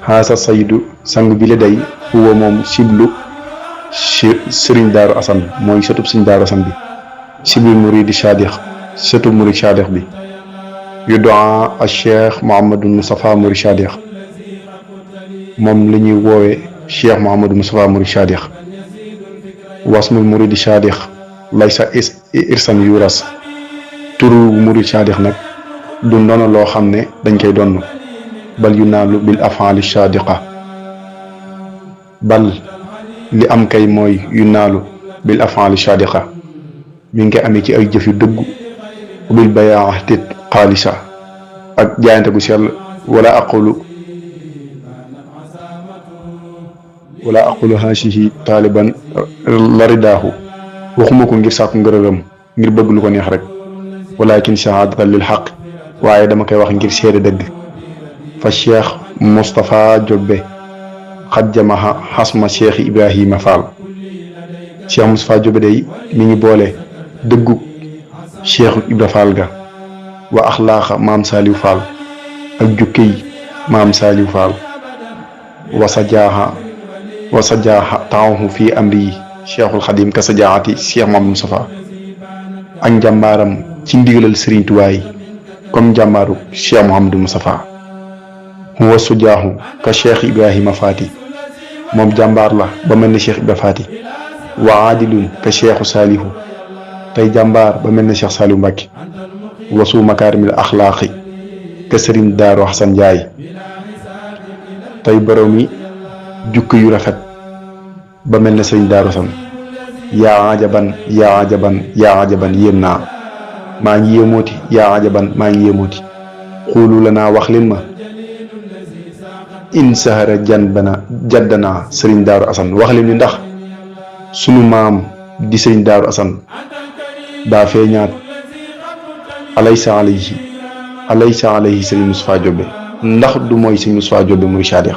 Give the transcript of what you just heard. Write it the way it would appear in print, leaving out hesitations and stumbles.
xaasa saydu sang bi la day huwa moom siblu sëriñ daaru asan mooy sëtub sëriñ daaru asan bi siblu muridi sadix sëtub murid sadix bi yu doa a cheikh Mouhamadou Moustapha murid sadix moom la ñuy woowee cheikh Mouhamadou Moustapha murid sadix wasmul muridi sadix laysa irsan yuras turu murid sadix nag du ndono loo xam ne dañ koy donn bal yu naalu bil afaali sadiqa bal li am kay mooy yu naalu bil afaali sadiqa mi ngi koy amee ci ay jëf yu dëggu bil bayaatit xaalisa ak jaayante gu sell wala aqulu haasihi taaliban laridaahu waxuma ko ngir sàkku ngërëram ngir bëgg lu ko neex rek walakin shahadatan lil xaq waaye dama koy wax ngir seede dëgg fa cheikh Moustapha Diobé xat jamaha xasma cheikh Ibrahima Fall cheikh Moustapha Diobé day mi ngi boole dëggu cheikh Ibra Fall ga wa axlaaqa maam Saliou Fall ak jukkey maam Saliou Fall wa sajaaha taahu fii amri cheikhul xadim ka sajaati cheikh Mamadou Moustapha ak njàmbaaram ci ndigalal Serigne Touba yi comme njàmbaaru cheikh Mouhamadou Moustapha huwa sujaahu ka cheikh Ibrahima Fati moom jàmbaar la ba mel ne cheikh Ibra Fati wa aadilun ka cheikhu Salihu tey jàmbaar ba mel ne cheikh Saliou Mbacke wasu makaarimil axlaaqi ka Serigne Darou Hassan Ndiaye tey borom yi jukki yu rafet ba mel ne Serigne Darou Hassan yaa ajaban yaa ajaban yaa ajaban yéem naa maa ngi yéemooti yaa ajaban maa ngi yéemooti xuulu la naa wax leen ma in sahara jaddanaa Serigne Darou Hassan wax leen ni ndax sunu maam di Serigne Darou Hassan daa feeñaat alaysa alayhi Serigne Moustapha Diobé ndax du mooy Serigne Moustapha Diobé muy Sadikh